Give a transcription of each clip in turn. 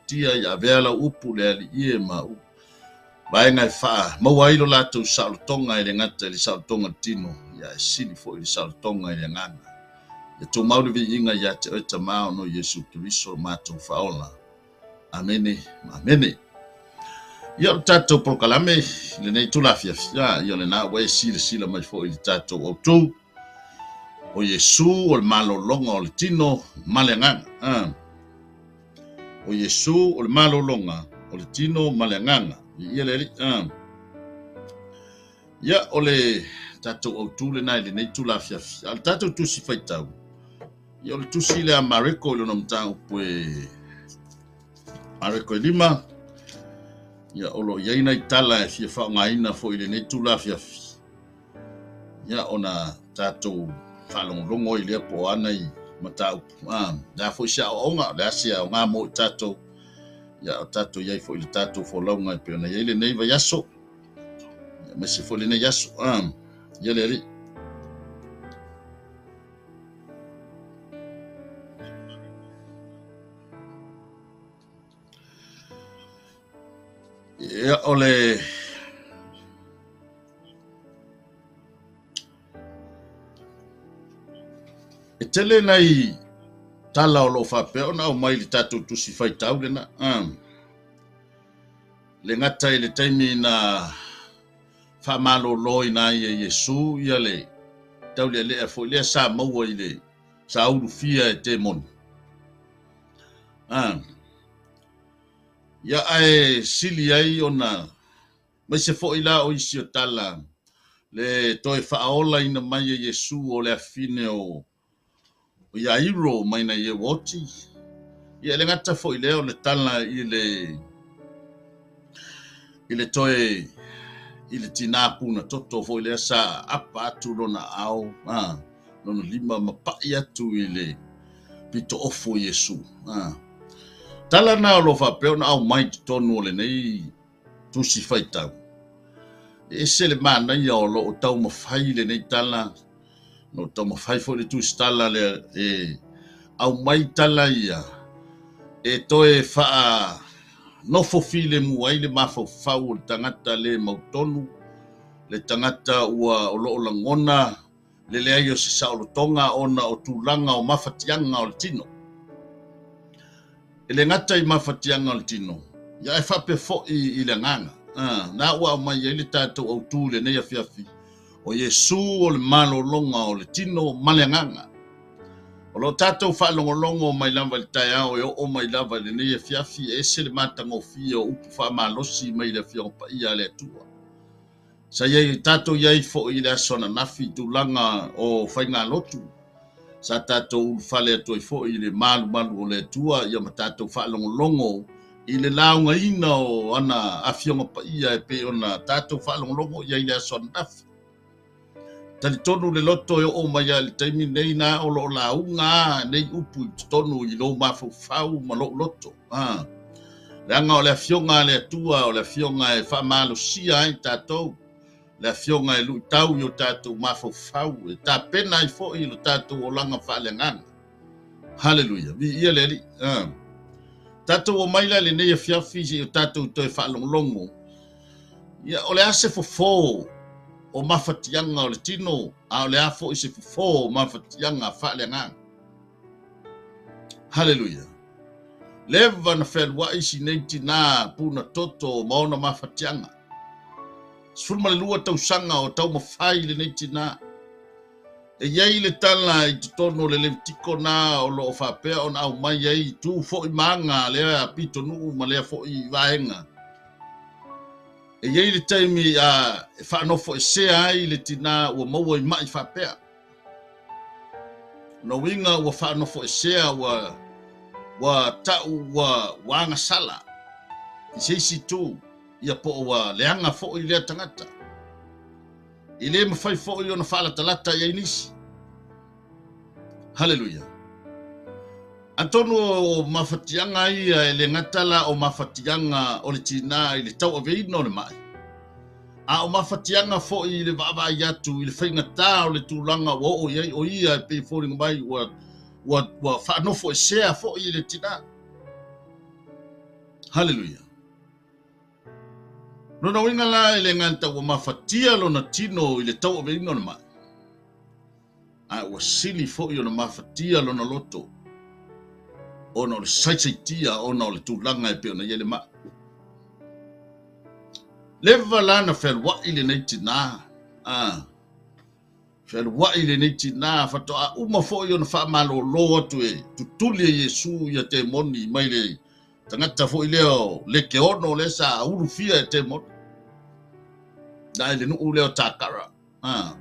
matautia, ia avea lau upu le Alii e ma vaega e faamaua ai lo latou saolotoga e le gata i le saolotoga o le tino, ia ae sili foi i le saolotoga i le agaga. Ia tumau le viiga ia te oe Tama ona o Iesu Keriso lo matou Faaola. Amene ma amene. Ia o le tatou polokalame i lenei itula afiafi, ia o lena ua e silasila mai foi i le tatou autu, o Iesu o le malologa o le tino ma le agaga. O Iesu o le malologa o le tino ma le agaga. Viia le Alii. Ia o le tatou autu lena i lenei itula afiafi. A o le tatou tusi faitau, ia o le tusi lea a Mareko i lona mataupu e Mareko e 5, ia o lo o i ai nai tala e fia faaaogaina foi i lenei itula afiafi. Ia ona tatou faalogologo ai lea po o a nai mataupu. O le a foi se aoaoga, o le a se aoga mo i tatou, ia o tatou i ai foi i le tatou folauga e pei ona i ai lenei vaiaso, aemaise foi lenei aso. Ia le Alii. Ia o le E tele nai tala o lo o faapea ona aumai i le tatou tusi faitau lena. Le gata i le taimi na faamaloloina ai e Iesu ia le taulealea foi lea sa maua i le sa ulufia e temoni. Ia ae sili ai ona maise foi la o isi o tala le toe faaolaina mai e Iesu o le afine o Iairo mai nai e ua oti. Ia e le gata foi lea o le tala i le toe i le tinā puna toto foi lea sa apa atu lona ao, lona lima ma pai atu i le pito ofu o Iesu. Tala na o lo o faapea ona aumai i totonu o lenei tusi faitau. E ese le manaia o lo o taumafai lenei tala, o lo o taumafai foi le tusitala lea e aumai tala ia e toe faanofo filemu ai le mafaufau o le tagata le mautonu, le tagata ua o lo o lagona le leai o se saolotoga ona o tulaga o mafatiaga o le tino. E le gata i mafatiaga o le tino, ia ae faapea foi i le agaga. Na ua aumai ai le tatou autu i lenei afiafi, o Iesu o le malologa o le tino ma le agaga. O lo o tatou faalogologo mai lava i le taeao e oo mai lava i lenei afiafi, e ese le matagofie o upu faamalosi mai le Afioga Paia a le Atua. Sa iai tatou iai foi i le aso ananafi i tulaga o faigalotu, sa tatou ulufale atu ai foi i le malumalu o le Atua, ia ma tatou faalogologo i le laugaina o ana Afioga Paia e pei ona tatou faalogologo i ai i le aso ananafi. Talitonu le loto e oo mai lava i le taimi nei na o lo o lauga nei upu i totonu i lou mafaufau ma lou loto. Leaga o le Afioga a le Atua, o le Afioga e faamalosia ai tatou, le Afioga e luitau i o tatou mafaufau, e tapena ai foi i lo tatou olaga faaleagaga. Haleluia, viia le Alii. Tatou omai la i lenei afiafi seia o tatou toe faalogologo. Ia, o le a se fofo o mafatiaga o le tino, a o le a foi se fofo o mafatiaga faaleagaga. Haleluia. Leva na fealuai si nei tinā puna toto ma ona mafatiaga. 12 tausaga o taumafai lenei tinā. E i ai le tala i totonu o le Levitiko na o lo o faapea ona aumai ai tu foi ma aga lea pitonuu ma lea foi vaega. E i ai le taimi e faanofoesea ai le tinā ua maua i mai faapea. Na uiga ua faanofoesea ua tau ua agasala i se isi tu, ia po o ua leaga foi lea tagata. E le mafai foi ona faalatalata i ai nisi. Haleluia. Atonu o mafatiaga ia e le gata la o mafatiaga o le tinā i le tauaveina o le mai, a o mafatiaga foi i le vaavaai atu i le faigata o le tulaga ua oo i ai o ia e pei foliga mai ua faanofoesea foi i le tinā. Haleluia. Lona uiga la e le gata ua mafatia lona tino i le tauaveina o le mai, ae ua sili foi ona mafatia lona loto ona o le saisaitia ona o le tulaga e pei ona i ai le mai. Leva la na fealuai lenei tinā, a fealuai lenei tinā faatoa uma foi ona faamalolo atu e tutuli e Iesu ia temoni mai le tagata foi lea o Lekeono lea sa ulufia e temoni na i le nuu lea o Takara.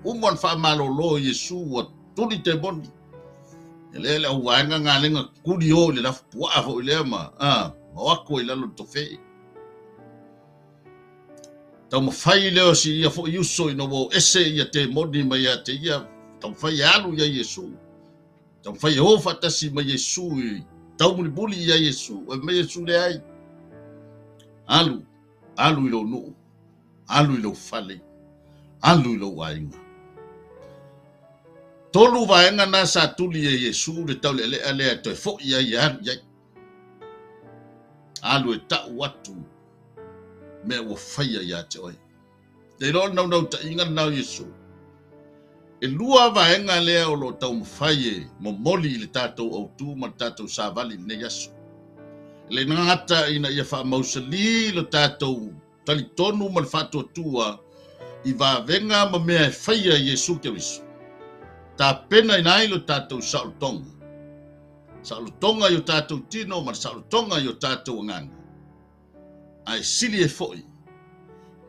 Uma ona faamalolo Iesu ua tuli temoni. E lea le auvaega galega tuli o i le lafupuaa foi lea ma o atu ai lalo le tofe. Taumafai lea o si ia foi uso ina ua o ese ia temoni mai ia te ia, taumafai e alu ia Iesu. Taumafai e o faatasi ma Iesu i taumulimuli ia Iesu, e mai Iesu leai. Alu, alu i lou nuu, alu i lou fale, alu i lou aiga. Tolu vaega na sa tuli e Iesu le taulealea lea e toe foi ai e alu i ai. Alu e tau atu mea ua faia ia te oe. Te iloa o le naunautaiga lena o Iesu. E lua vaega lea o lo o taumafai e momoli i le tatou autu ma le tatou savali i lenei aso. E le gata ina ia faamausalī lo tatou talitonu ma le faatuatua i vavega ma mea e faia e Iesu Keriso, tapenaina ai lo tatou saolotoga, saolotoga i o tatou tino ma le saolotoga i o tatou agaga, ae sili ai foi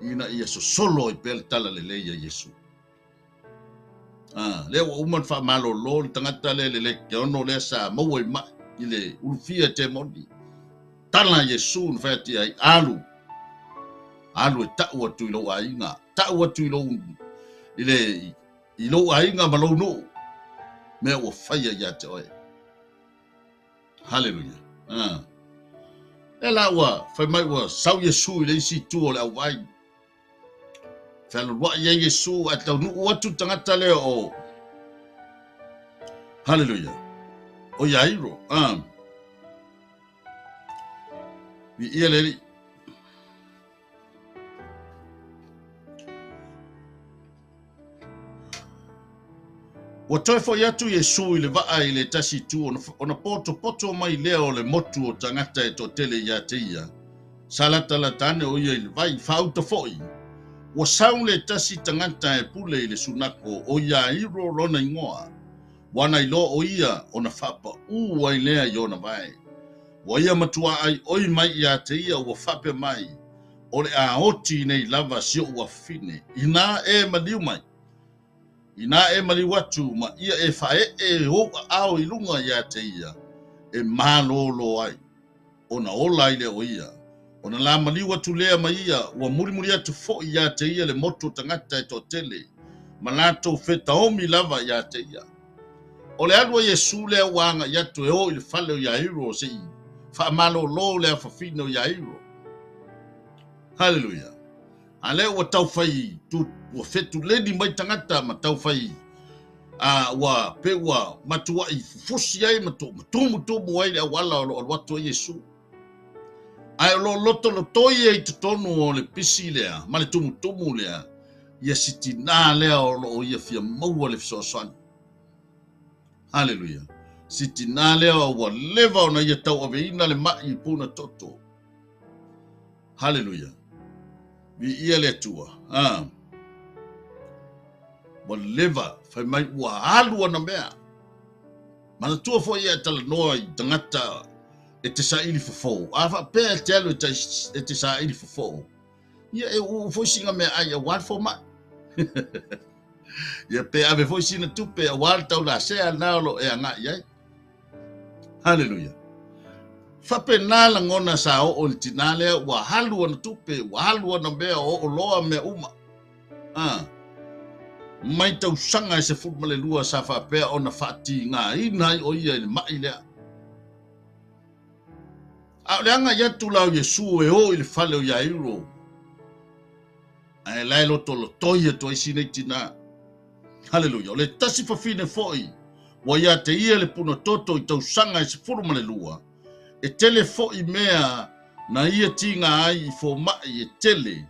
ina ia sosolo ai pea le talalelei a Iesu. Lea ua uma ona faamalolo le tagata lea le lekeono lea sa maua i mai i le ulufia e temoni. Tala Iesu na fai atu i ai, alu, alu e tau atu i lou aiga, tau atu i lou, i le, i lou aiga ma lou nuu, mea ua faia ia te oe. Haleluia. Lea la ua fai mai ua sau Iesu i le isi itu o le auvai. Fealualuai ai Iesu ae taunuu atu le tagata lea o Haleluia. O Iairo. Viia le Alii. Ua toe foi atu Iesu i le vaa i le tasi itu ona potopoto mai lea o le motu o tagata e toatele ia te ia. Sa latalata ane o ia i le vai, faauta foi. Ua sau le tasi tagata e pule i le sunako, o Iairo lona igoa. Ua na iloa o ia ona faapaū ai lea i ona vae. Ua ia matua aioi mai ia te ia ua faapea mai, O le a oti nei lava si oʻu afafine, inā e maliu mai, inā e maliu atu ma ia e faaee ou aao i luga ia te ia, e malōlō ai, ona ola ai lea o ia. Ona la maliu atu lea ma ia, ua mulimuli atu foi ia te ia le motu o tagata e toatele, ma latou fetaomi lava ia te ia. O le alu a Iesu lea ua agai atu e o i le fale o Iairo se i faamalōlō le afafine o Iairo. Haleluia. A lea ua tau fai tu, ua fetuleni mai tagata ma tau fai a ua pe ua matuai fufusi ai ma tumutumu ai le auala o lo o alu atu ai Iesu. Ae o lo o lotolotoi ai i totonu o le pisi lea ma le tumutumu lea ia si tinā lea o lo o ia fia maua le fesoasoani. Haleluia. Si tinā lea ua leva ona ia tauaveina le mai i puna toto. Haleluia. Viia le Atua. Ah. Ua leva, fai mai ua alu ana mea. Manatua foi ia e talanoa i tagata e te saili fofo. A faapea e te alu e te saili fofo, ia e uu foi sina meaai aua le fomai. Ia pe ave foi sina tupe aua le taulasea lena o lo o e agai i ai. Haleluia. Faapena lagona sa oo i le tinā lea ua alu ana tupe, ua alu ana mea, oo loa mea uma. Ah. Mai tausaga e 12 sa faapea ona faatigaina ai o ia i le mai lea. A o le agai atu la o Iesu e o i le fale o Iairo, ae la e lotolotoi atu ai si nei tinā. Haleluia. O le tasi fafine foi ua ia te ia le puna toto i tausaga e 12, e tele foi mea Na ia tiga ai i fomai e tele,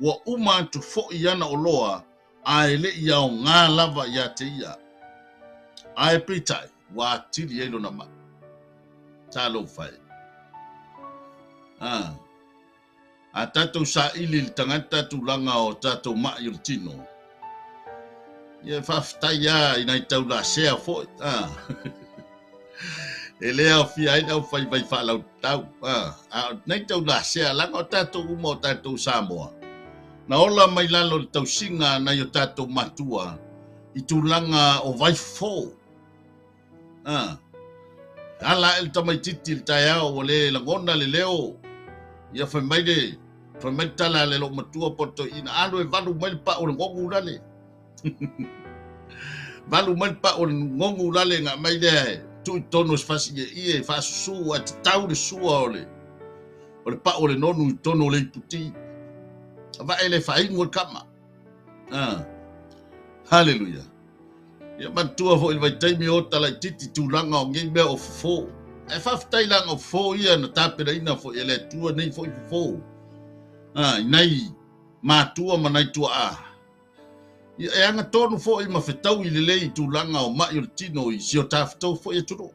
ua uma atu foi ana oloa ae le i aoga lava ia te ia. Ae peitai, ua atili ai lona mai. Talofa e. Ah. A tatou saili i le tagata tulaga o tatou mai o le tino, ia faafetai lava i nai taulasea foi. Ah. E le aofia ai le aufai vai faalautau. Ah. A o nai taulasea, leaga o tatou uma o tatou Samoa, na ola mai lalo i le tausiga a nai o tatou matua i tulaga o vaifofo. A. Ala ae le tamaititi i le taeao ua le lagona le leo. Ia fai mai le fai mai le tala a le loomatua po o le toeaina, alu e valu mai le pau o le gogu lale. Valu mai le pau o le gogu lale na aumai lea e tuu i totonu o se fasi ieie e faasusu ae tatau le sua o le o le pau o le nonu i totonu o le iputi. Avae le faainu le kama. Ah. Hallelujah. Ia manatua foi i le vaitaimi o talaititi tulaga o nei mea o fofo. Ae faafetai leaga o fofo ia na tapenaina foi e le Atua nei foi fofo. Ah, i nai matua ma nai tuaa. Ia e agatonu foi ma fetaui lelei i tulaga o mai o le tino i si o tatou foi atunuu.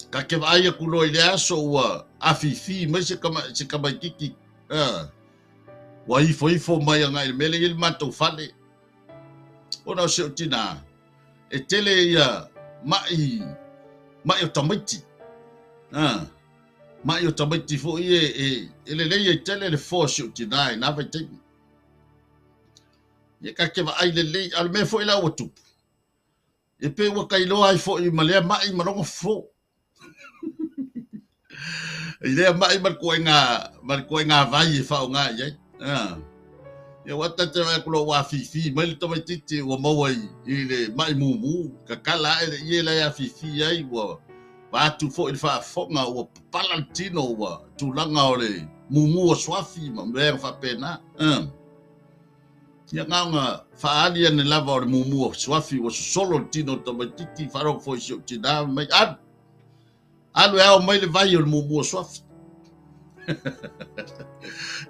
Ka te vaai atu loa i le aso ua afifi mai se kama, se tamaititi ah, ua ifoifo mai agai i le mea lea e i ai le matou fale. Ona o si ou tinā, e tele ia maʻi, maʻi o tamaiti. A, maʻi o tamaiti foi e, e, e lelei ai tele le foa o si ou tinā i nā vaitaimi. Ia ta te vaai lelei, a o le mea foi la ua tupu, e pei ua ta iloa ai foi ma lea maʻi ma lona fofo. I lea maʻi ma le ituaiga ma le ituaiga vai e faaaoga i ai. Ah. Ia ua ta te vaai atu loa ua afifi mai le tamaititi ua maua i, i le maʻi mumu, kakala ae le ie la e afifi ai ua vaatu foi le faafofoga ua papala le tino ua tulaga o le mumu o suafi ma mea faapena. Ah. Ia na ona faaali ane lava o le mumu o suafi ua sosolo le tino o le tamaititi, faalogo foi i si ou tinā mai, alu, alu e ao mai le vai o le mumu o suafi.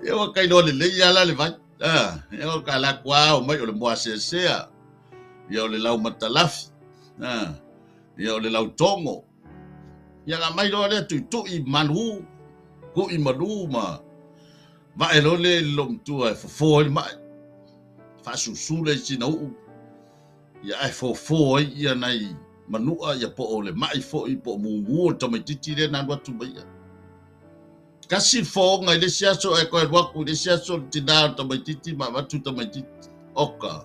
Ia ua kailoa lelei lava la le vai. Ah, ia ua ka la atu ao mai o le moaseasea, ia o le laumatalafi, ah, ia o le lautogo. Ia na mai loa lea tuitui malu, kui malu ma vae loa lea i le loomatua e fofo ai le mai, faasusu lea i sina uu, ia ae fofo ai ia nai manua ia po o le mai foi po o mumu o le tamaititi lea na alu atu ma ia. Kasi le fofoga i le isi aso ae toe alu atu i le isi aso le tinā o le tamaititi ma avatu le tamaititi. Oka!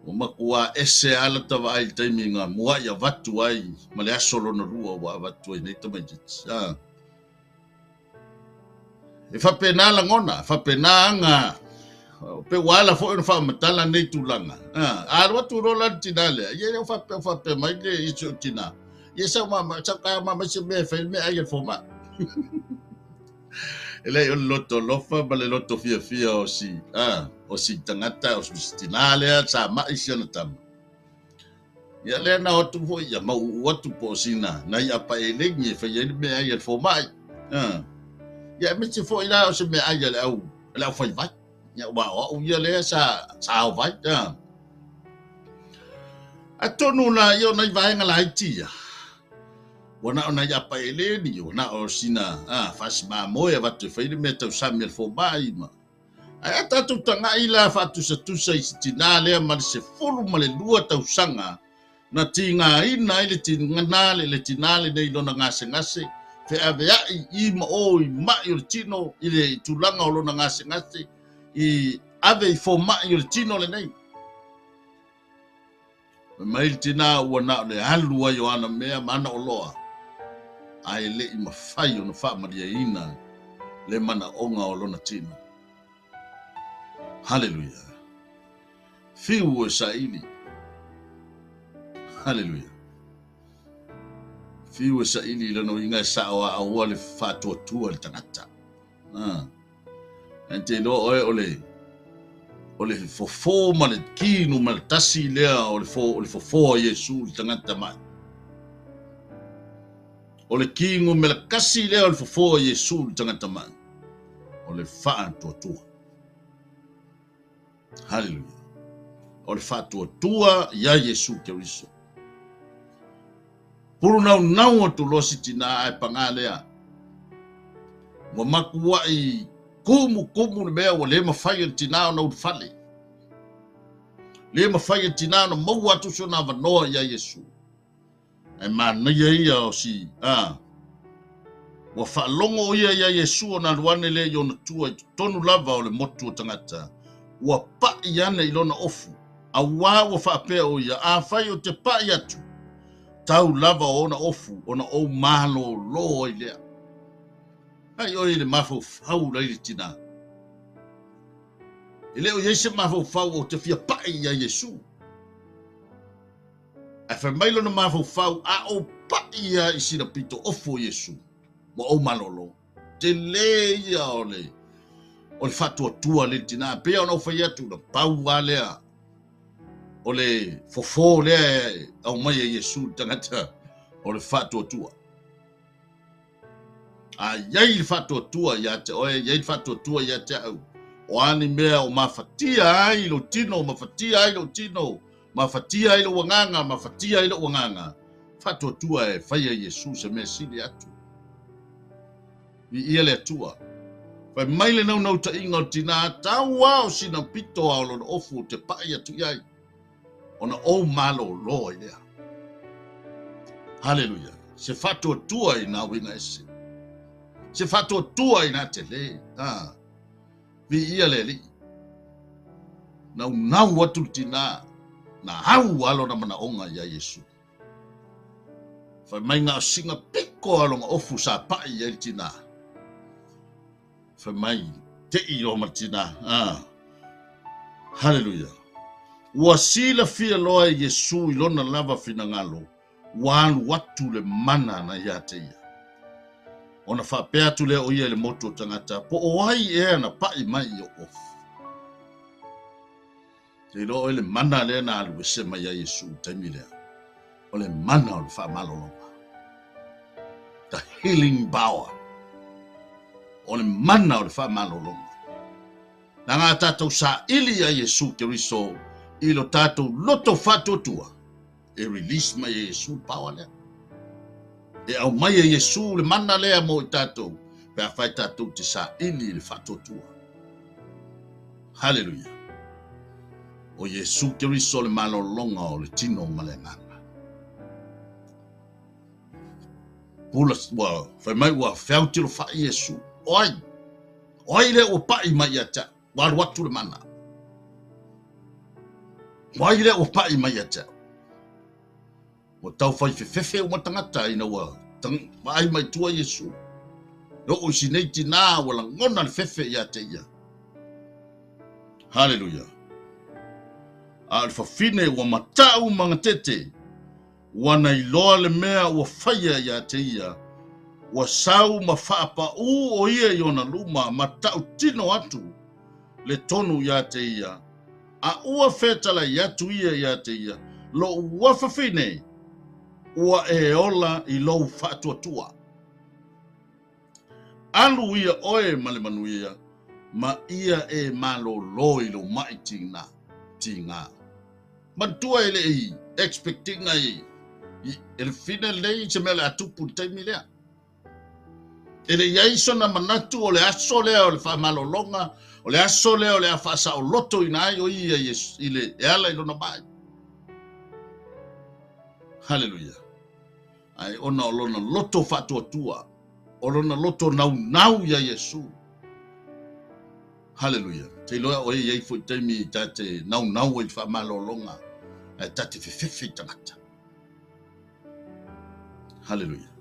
Ua matua ese lava lata vaai i le taimi na muai avatu ai ma le aso lona lua ua avatu ai nei tamaititi. Ah. E faapena lagona, e faapena aga, pe ua ala foi ona faamatala nei tulaga. A alu atu loa la le tinā lea, ia le faapea faapea mai le i si ou tinā, ia sau mama, sau taeao mama se mea e fai le meaai a le fomai. E leai o le loto alofa ma le loto fiafia o si, a, o si tagata, o si tinā lea sa mai si ana tama. Ia lea na o atu foi ia mauuu atu po o sina nai apa eleni e fai ai le meaai a le fomai. Ah. Ia aemaise foi la o se meaai a le au a le aufaivai. Ia aua o au ia lea sa sa aovai. Ah. Atonu la ia o nai vaega laiti ia. Ua na o nai apa eleni, ua na o sina ah, fasi mamoe avatu e fai le mea tausami a le fomai ma Ae a tatou tagai la faatusatusa i se tinā lea ma le 12 tausaga na tigaina ai le tinā le tinā lenei i lona gasegase, feaveai i ma o i mai o le tino i le tulaga o lona gasegase i ave i fomai o le tino lenei. Fai mai le tinā ua na o le alu ai o ana mea ma ana oloa, ae le i mafai ona faamalieina le manaoga o lona tino. Haleluia! Fiu e saili. Haleluia! Fiu e saili i lona uiga e sao a aua le faatuatua i le tagata. Ah. Ae te iloa oe o le o le fofo ma le ki numera tasi lea o le fo o le fofo a Iesu i le tagata mai. O le ki numera kasi lea o le fofo a Iesu i le tagata mai, o le faatuatua. Haleluia. O le faatuatua iā Iesu Keriso. Pulunaunau atu loa si tinā ae pagā lea. Ua matuaʻi kumukumu le mea ua le mafai e le tinā ona ulufale. Le mafai e le tinā ona maua atu sona avanoa iā Iesu. Ae manaia ia o si, a, ua faalogo ʻo ia iā Iesu ona alu ane lea i ona tua i totonu lava o le motu o tagata, ua paʻi ane i lona ofu, auā ua faapea ʻo ia, Afai ou te paʻi atu, tau lava o ona ofu ona ou malōlō ai lea. Ai ʻoe i le mafaufau la i le tinā. E le o i ai se mafaufau ou te fia paʻi iā Iesu. Ae fai mai lona mafaufau, A ou paʻi ia i sina pito ofu o Iesu, ua ou malōlō. Tele ia o le o le faatuatua a le tinā. Pei ona ou fai atu, na pau lava lea o le fofo lea e aumai e Iesu i le tagata o le faatuatua. A i ai le faatuatua ia te oe, i ai le faatuatua ia te au, o a ni mea o mafatia ai lou tino, mafatia ai lou tino, mafatia ai lou agaga, mafatia ai lou agaga, faatuatua e fai e Iesu se mea sili atu. Viia le Atua. Fai mai le naunautaiga o le tinā, tau lava o sina pito a o lona ofu ou te paʻi atu i ai. ona ou malōlō ai lea. Haleluia! Se faatuatua i nā uiga ese. Se faatuatua i nā telē. Ah, viia le Alii. Naunau atu le tinā, na au a lona manaoga iā Iesu. Fai mai na o sina piko a lona ofu sa paʻi i ai le tinā. Fai mai, teʻi loa ma le tinā. Ah. Haleluia. Ua silafia loa e Iesu i lona lava finagalo, ua alu atu le mana na iā te ia. Ona faapea atu lea o ia i le motu o tagata, po o ai ea na paʻi mai i oʻu ofu. Te iloa ʻoe le mana lea na alu ese mai ai Iesu i le taimi lea, o le mana o le faamalologa. The healing power. O le mana o le faamalologa. Leaga a tatou saili iā Iesu Keriso i lo tatou loto faatuatua, e release mai e Iesu le power lea. E aumai e Iesu le mana lea mo i tatou, pe afai tatou te saili i le faatuatua. Haleluia! O Iesu Keriso le malologa o le tino ma le agaga. Pula, ua fai mai ua feautilofaʻi Iesu. O ai? O ai lea ua paʻi mai ia te au? Ua alu atu le mana. O ai lea ua paʻi mai ia te au? Ua tau fai fefefe uma tagata ina ua vaai mai tua Iesu. E oo i si nei tinā ua lagona le fefe ia te ia. Haleluia. A o le fafine ua mataʻu magatete, ua na iloa le mea ua faia ia te ia, ua sau ma faapaʻū o ia i ona luma ma tautino atu le tonu ia te ia, a ua fetalai atu ia ia te ia, Loʻu afafine, ua e ola i lou faatuatua. Alu ia ʻoe ma le manuia, ma ia e malōlō i lou maʻi tigā, tigā. Manatua e le i expect ina i, e le fafine lenei se mea o le a tupu i le taimi lea. E le i ai sona manatu o le aso lea o le faamalologa, o le aso lea o le a faasaolotoina ai o ia i le e ala i lona mai. Haleluia. Ae ona o lona loto faatuatua, o lona loto naunau iā Iesu. Haleluia. Te iloa oe i ai foi taimi ta te naunau ai i le faamalologa, ae ta te fefefe i tagata. Haleluia.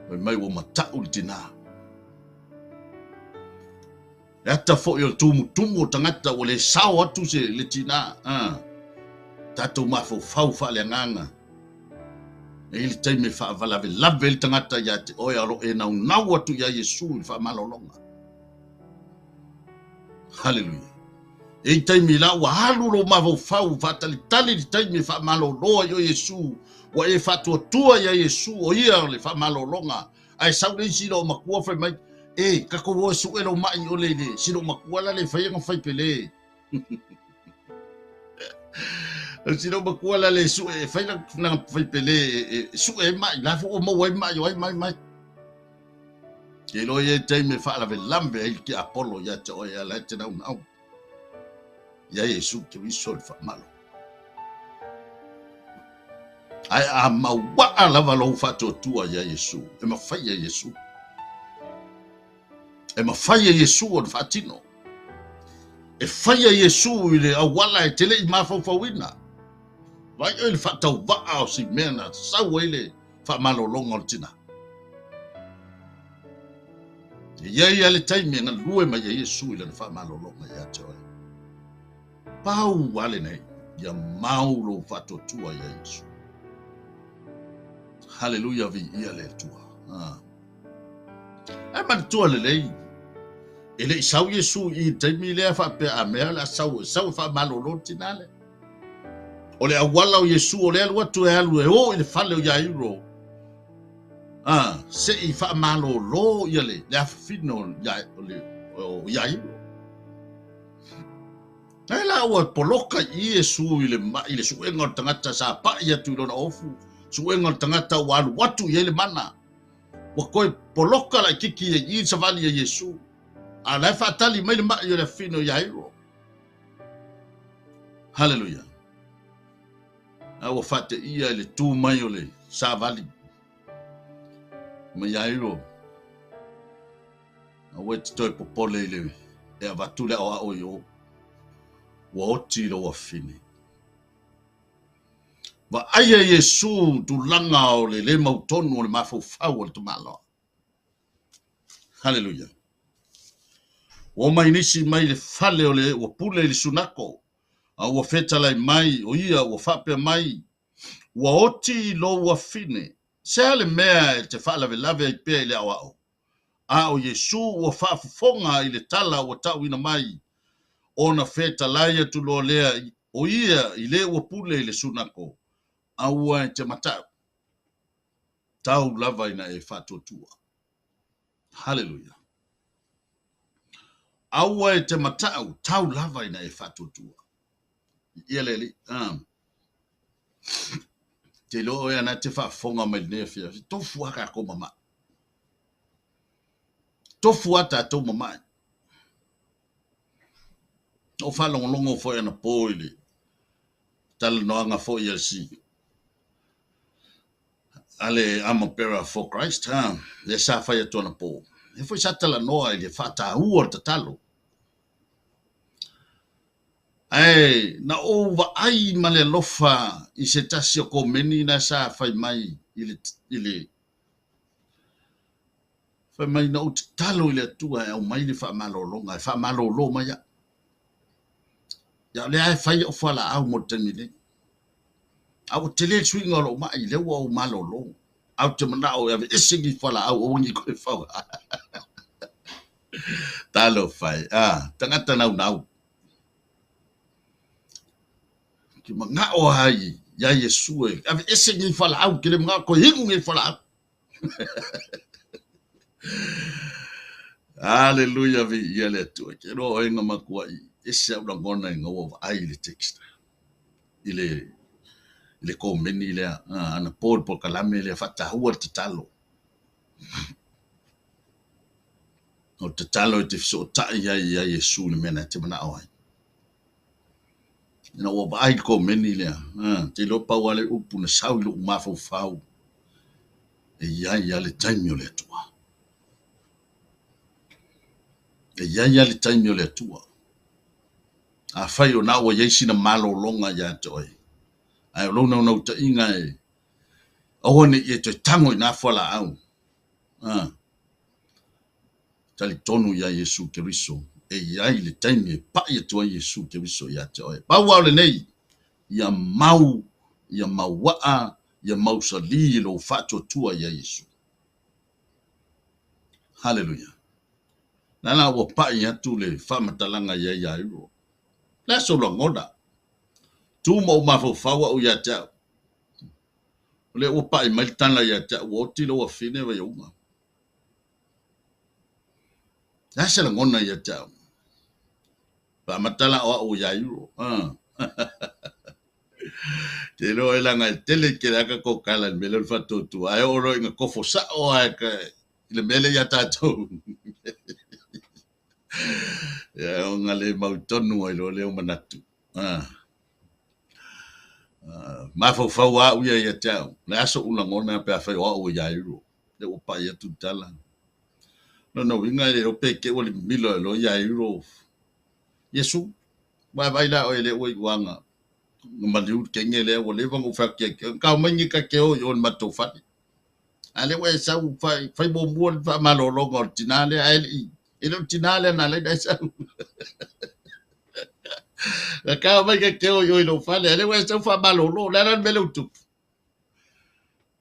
Fai mai ua mataʻu le tinā. E ata foi o le tumutumu o tagata ua le sao atu se le tinā. Ah. Tatou mafaufau faaleagaga. E i ai le taimi e faavalavelave ai le tagata ia te oe a o lo o e naunau atu iā Iesu i le faamalologa. Haleluia. E i taimi la ua alu lou mafaufau faatalitali le taimi e faamalolo ai oe Iesu. Ua e faatuatua iā Iesu o ia o le faamalologa, ae sau le isi loomatua fai mai, E, tatou o e suʻe lou maʻi ʻole i le si loomatua la le fai ona fai pele. O si loomatua la le suʻe e fai lana fai pele e suʻe ai maʻi, la foi ua maua ai maʻi o ai mai mai. Ke iloa i ai taimi e faalavelave ai le tiapolo ia te oe a la e te naunau. Ia Iesu Keriso le faamalo. Ae a mauaa lava lou faatuatua ia Iesu, e mafai e Iesu. E mafai e Iesu ona faatino. E fai e Iesu i le auala e te le i mafaufauina. Vaai oe i le faatauvaa o si mea na sau ai le faamalologa o le tina. E i ai lava le taimi e galue mai ai Iesu i lana faamalologa ia te oe. Pau lava lenei, ia mau lou faatuatua ia Iesu. Haleluia, viia le Atua. Ah. Ae manatua lelei, e le i sau Iesu i le taimi lea faapea a mea o le a sau, sau e faamalolo le tina lea. O le auala o Iesu o le alu atu e alu e o i le fale o Iairo, a, se i faamalolo ia le, le afafine o, o Iairo. Ae la ua poloka i Iesu i le maʻi, le suega o le tagata sa paʻi atu i lona ofu, suega o le tagata ua alu atu i ai le mana. Ua toe poloka laitiiti ai i i le savali a Iesu, a o la e faatali mai le maʻi o le afafine o Iairo. Haleluia. A ua faateia i le tu mai o le savali ma Iairo. Aua e te toe popole i le e avatu le aoao i o. Ua oti lou afafine. Vaaia Iesu tulaga o le le mautonu o le mafaufau o le tamaloa. Haleluia. Ua omai nisi mai le fale o le ua pule i le sunako, a ua fetalai mai o ia ua faapea mai, Ua oti lou afine, se a le mea e te faalavelave ai pea i le aoao? A o Iesu ua faafofoga i le tala ua tauina mai, ona fetalai atu loa lea o ia i le ua pule i le sunako, Aua e te matau, tau lava ina e faatuatua. Haleluia. Aua e te matau, tau lava ina e faatuatua. Ia le Alii. Ah. Te iloa oe ana te faafofoga mai lenei afiafi. Tofu a tatou ma mai. Tofu a tatou ma mai. Na ou faalogologo foi anapo i le talanoaga foi a si a le Armor Bearer for Christ, ha, lea sa fai atu anapo. Lea foi sa talanoa i le faataua o le tatalo. Ae na ou vaai ma le alofa i se tasi o komeni na sa fai mai i le, i le fai mai na ou tatalo i le Atua e aumai le faamalologa, e faamalolo mai au. Ia o lea e fai au fualaau mo le taimi nei. A ua tele le suiga o lou maʻi, lea ua ou malolo. Ae ou te manao e aveese nei fualaau aua ne i toe faoga. Talofa e, a, tagata naunau. Ke manao ai iā Iesu e aveese nei fualaau, ke le manao toe inu nei fualaau. Aleluia, viia le Atua. Ke iloa oe na matuai ese au lagona ina ua vaai i le text i le i le komeni lea anapo le polokalame lea faataua le tatalo. O le tatalo e te fesootai ai ia Iesu i le mea na te manao ai. Ina ua vaai i le komeni lea, te iloa pau lava le upu na sau i lou mafaufau, e i ai lava le taimi o le Atua. E i ai lava le taimi o le Atua. Afai o na ua i ai sina malologa ia te oe, ae o lou naunautaiga e aua ne i e toe tago i na fualaau, Talitonu iā Iesu Keriso, e i ai le taimi e pai atu ai Iesu Keriso iā te oe. Pau lava o lenei, ia mau, ia mauaa, ia mausalī lou faatuatua iā Iesu. Haleluia. Lala ua pai atu le faamatalaga iā Iairo. Le a sou lagona? Tu ma ou mafaufau au iā te au. O lea ua pa'i mai le tala ia te au ua oti lou afine Vaiauga. Le a se lagona ia te au? Faamata la o au ia Euro. Te iloa e laga e tele i kele aka kokala i le mea lea o le faatuatua. Ae oo loa ina kofo sa'o lava i le mea lea ia tatou. Ia ona le mautonu ai loa lea o manatu. Mafaufau lava au ia ia te au, o le a so'u lagona pe afai o au o Iairo, lea ua pai atu le tala. Lona uiga e le iloa pe te i ua limilo ae loa Iairo, Iesu, ua e vaai la oe lea ua iu lava na maliu le teine lea ua leva ona ou fai atu ia te oe, tau mai nei ta te o i o i le matou fale. A lea ua e sau fai muamua le faamalologa o le tinā lea, ae le i, e le o le tinā lea na ala ai ona e sau. Na tau mai ta te o i o i lou fale, a lea ua e sau faamalolo, o le a la le mea lea ua tupu?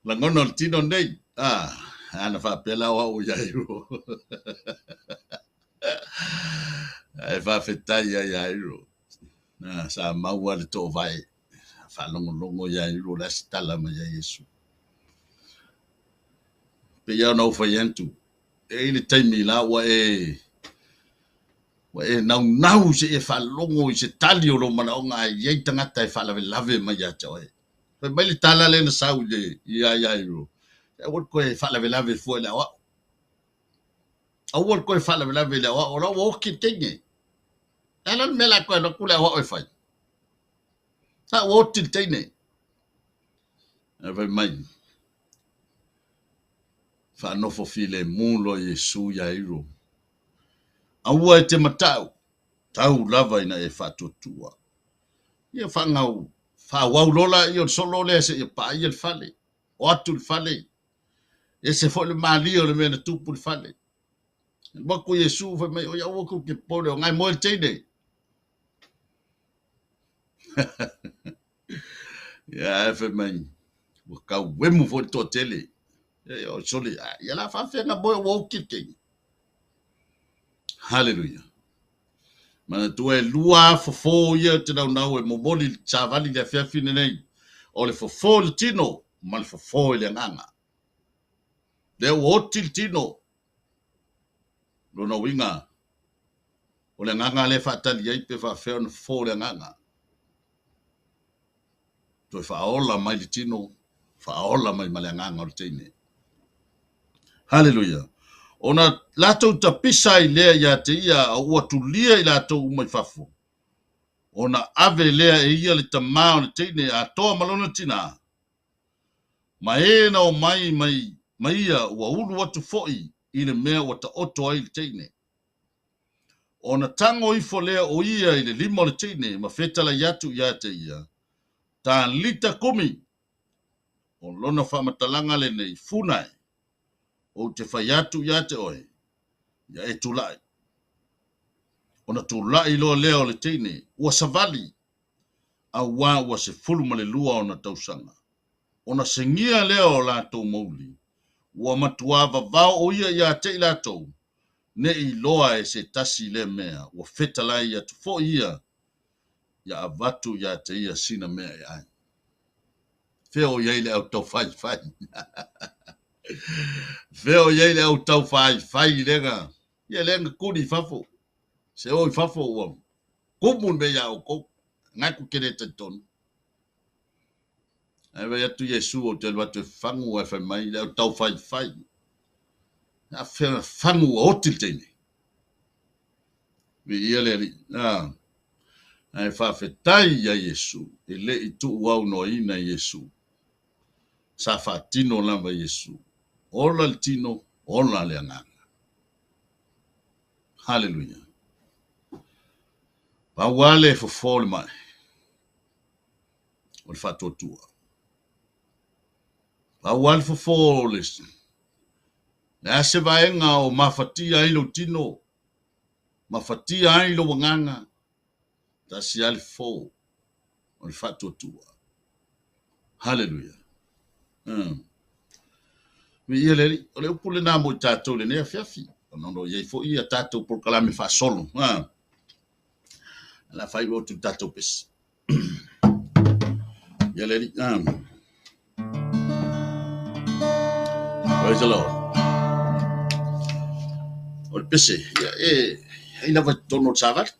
Lagona o le tino nei, ah, ana faapea la o au ia Iro. Ae faafetai ia ia Iro. Na, sa maua le toovae, faalogologo ia Iro o le a se tala mai ia Iesu. Pei lava ona ou fai atu, e i ai le taimi la ua e ua e naunau seia e faalogo i se tali o lou manaoga ae i ai tagata e faalavelave mai ia te oe. Fai mai le tala lea na sau i le ia Iairo, aua le toe faalavelave fua i le aoao. Aua le toe faalavelave i le aoao, o la ua oti le teine. E a la le mea o le a toe alu atu le aoao e fai? La ua oti le teine. Ae fai mai, faanofo filemu loa Iesu ia Iro. Aua e te matau, tau lava ina e faatuatua. Ia faagau, faaauau loa laia o le solo lea seia paia le fale. O atu le fale, ese foi le malie o le mea na tupu i le fale. Alu atu Iesu fai mai, oi aua tou te popole, o na e moe le teine. Ia ae fai mai, ua tauemu foi le toatele. Ia o sole, ia la faafefea na moe ua oti le teine. Haleluia. Manatua e lua fofo ia te naunau e momoli le savali le afiafi lenei. O le fofo i le tino ma le fofo i le agaga. Lea ua oti le tino. Lona uiga, o le agaga lea e faatali ai pe faafefea ona fofo le agaga. Toe faaola mai le tino, faaola mai ma le agaga o le teine. Haleluia. Ona latou tapisa ai lea ia te ia, a ua tulia i latou uma i fafo. Ona ave lea e ia le tamā o le teine atoa ma lona tinā. Ma e na omai mai ma ia ua ulu atu foi i le mea ua taoto ai le teine. Ona tago ifo lea o ia i le lima o le teine ma fetalai atu ia te ia, Talita kumi! O lona faamatalaga lenei, Funa e, ou te fai atu ia te oe, ia e tulai. Ona tulai loa lea o le teine, ua savali, auā ua 12 ona tausaga. Ona segia lea o latou mouli, ua matuā vavao o ia ia te i latou, ne i iloa e se tasi lea mea, ua fetalai atu foi ia, ia avatu ia te ia sina mea e ai. Fea o i ai le au taufaifai? Fea o i ai le au taufaifai lea ia lea na tuli i fafo? Se o i fafo ua kumu le mea iā outou. Manatu ou te le talitonu. Ae vaai atu Iesu ou te alu atu e fagu ae fai mai le au taufaifai. A fea fagu ua oti le teine. Viia le Alii. Ah. Ae faafetai ia Iesu e le i tuuaunoaina Iesu. Sa faatino lava Iesu. Ola le tino, ola le agaga. Haleluia. Pau lava le fofo o le mai, o le faatuatua. Pau lava le fofo o le le a se vaega o mafatia ai lou tino, mafatia ai lou agaga, tasi lava le fofo o le faatuatua. Haleluia. Viia le Alii. O le upu lena mo i tatou i lenei afiafi, ona o lo o i ai foi ia tatou polokalame faasolo. O le a faaiu atu i le tatou pese. Viia le Alii. Praise the Lord. O le pese, ia e ai lava i totonu o le savali.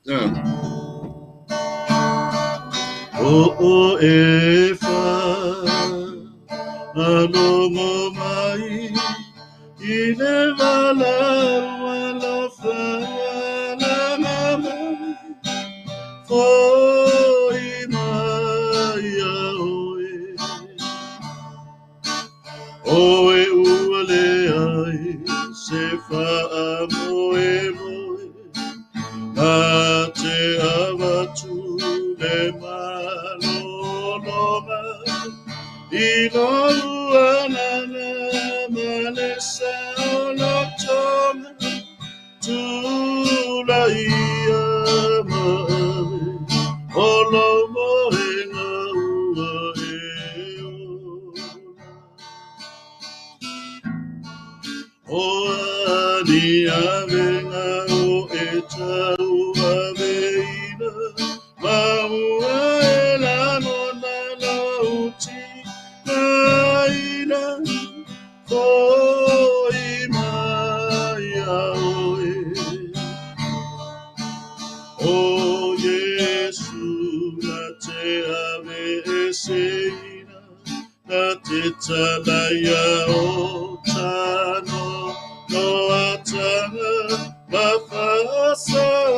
O o e fa alongo mai i le valau alofa alaga mai fo'i mai ia oe. Oe ua leai se faamoemoe na te avatu le malologa i lou agaga ma le saolotoga tulaia ma ave o lou moega ua e ola. O a ni avega o e tauaveina, ma ua e lagona lau tigaina, fo'i mai ia oe. O Iesu na te aveeseina, na te talaia o tano noataga, ma faasaoloto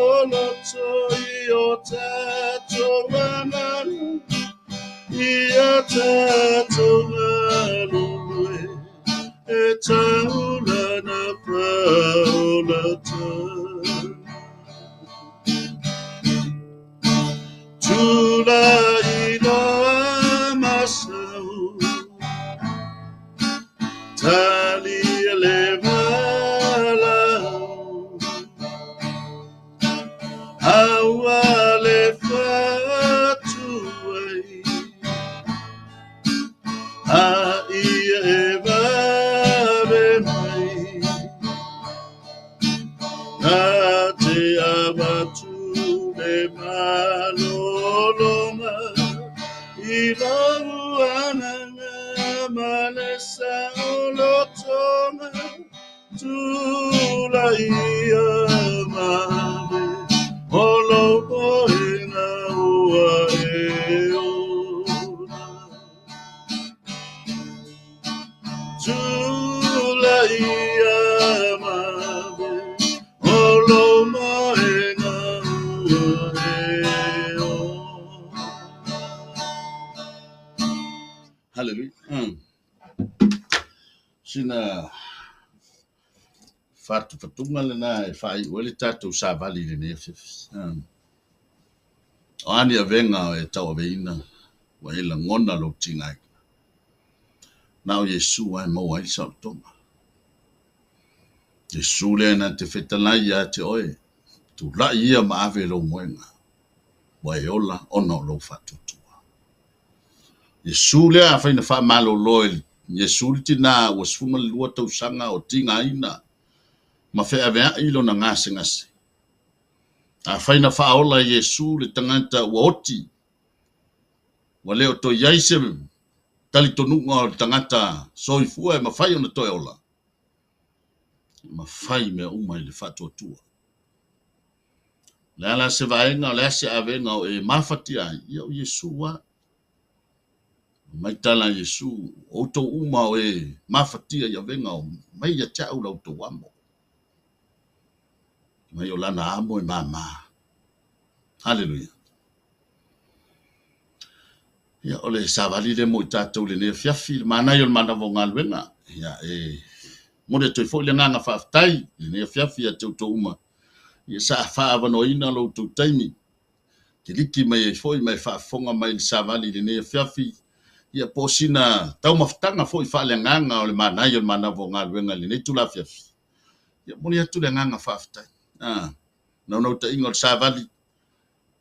i o tatou agaga, ia tatou galulue, e taulana faaolataga. Tulai loa masau, talia le valau, aua le fatuai, a ia e vave mai, na te avatu le malologa i lou agaga ma le saolotoga tulaia ma ave o lou moega ua e ola. Tulaia ma ave o lou moega ua e ola. Hallelujah. Sina fatufatuga lena e faaiu ai le tatou savali i lenei afiafi. O a ni avega e tauaveina ua e lagona lou tigaina. Na o Iesu lava e maua ai le saolotoga. Iesu lea na te fetalai ia te oe, tulai ia ma ave lou moega, ua e ola ona o lou faatuatua. Iesu lea afai na faamalolo e Iesu le tina ua 12 tausaga o tigaina ma feaveai lona gasegase. Afai na faaola e Iesu le tagata ua oti, ua le o toe i ai se talitonuga o le tagata soifua e mafai ona toe ola, e mafai mea uma i le faatuatua. O le a la se vaega, o le a se avega o e mafatia ai, ia o Iesu lava. Mai tala a Iesu, o outou uma o e mafatia i avega o mai ia te au la outou amo. Mai o lana amo e mama. Hallelujah. Ia, o le savali lea mo i tatou i lenei afiafi, le manaia o le manava o galuega. Ia, e momoli atu ai foi le agaga faafetai i lenei afiafi ia te outou uma. Ia, sa faaavanoaina lo outou taimi. Kiliki mai ai foi ma e faafofoga mai i le savali i lenei afiafi. Ia, po o sina taumafataga foi faaleagaga o le manaia o le manava o galuega i lenei itula afiafi. Ia, momoli atu le agaga faafetai. Naunautaiga o le savali,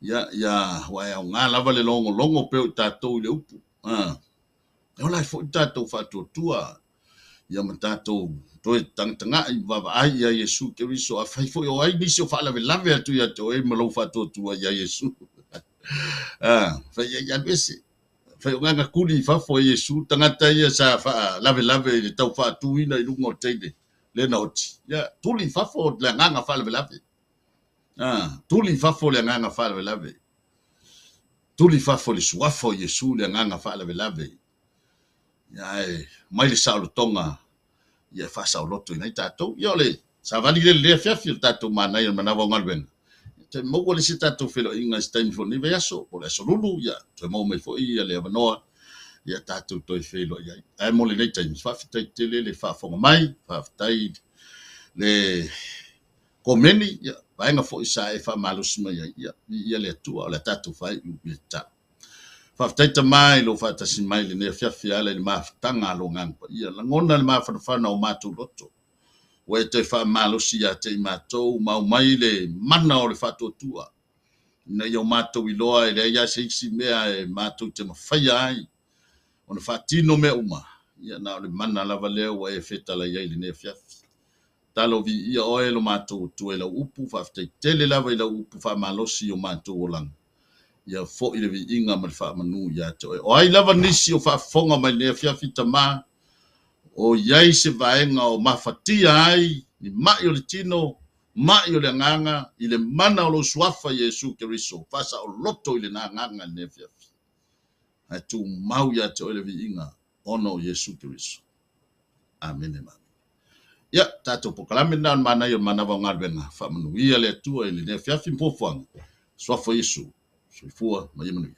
ia, ia, ua e aoga lava le logologo pea o i tatou i le upu. E ola ai foi le tatou faatuatua, ia ma tatou toe tagatagai ma vaavaai ia Iesu Keriso. Afai foi o ai nisi o faalavelave atu ia te oe ma lou faatuatua ia Iesu. Fai ai alu ese. Faaiugaga tuli i fafo e Iesu tagata ia sa faalavelave i le tau faatuina i luga o le teine lea na oti. Ia, tuli i fafo le agaga faalavelave. Tuli i fafo le agaga faalavelave. Tuli i fafo le suafa o Iesu le agaga faalavelave. Ia, ae mai le saolotoga ia e faasaoloto ina ai tatou. Ia o le savali lea i lenei afiafi o le tatou manaia o le manava o galuega. Toe maua le isi tatou feiloaiga i se taimi foi o lenei vaiaso po o le aso Lulu, ia toe maua mai foi le avanoa ia tatou toe feiloai ai. Ae mo lenei taimi, faafetai tele le faafofoga mai, faafetai le komeni, ia vaega foi sa e faamalosi mai ai, ia viia le Atua, o le a tatou faaiu i le tatalo. Faafetai Tama i lou faatasi mai i lenei afiafi e ala i le mafutaga a lou Agaga Paia. Lagona le mafanafana o matou loto, ua e toe faamalosi ia te i matou ma aumai le mana o le faatuatua, ina ia o matou iloa e leai lava se isi mea e matou te mafaia ai ona faatino mea uma, ia na o le mana lava lea ua e fetalai ai i lenei afiafi. Talo viia oe lo matou Atua i lau upu, faafetai tele lava i lau upu faamalosi i o matou olaga. Ia foi le viiga ma le faamanu ia te oe. O ai lava nisi o faafofoga mai i lenei afiafi Tama, o i ai se vaega o mafatia ai ni mai o le tino, mai o le agaga, i le mana o lou suafa Iesu Keriso, faasaoloto i lena agaga i lenei afiafi. Ae tumau ia te oe le viiga ona o Iesu Keriso. Amene ma amene. Ia, tatou polokalame lena o le manaia o le manava o galuega, faamanuia le Atua i lenei afiafi ma fuafuaga. Suafa o Iesu, soifua ma ia manuia.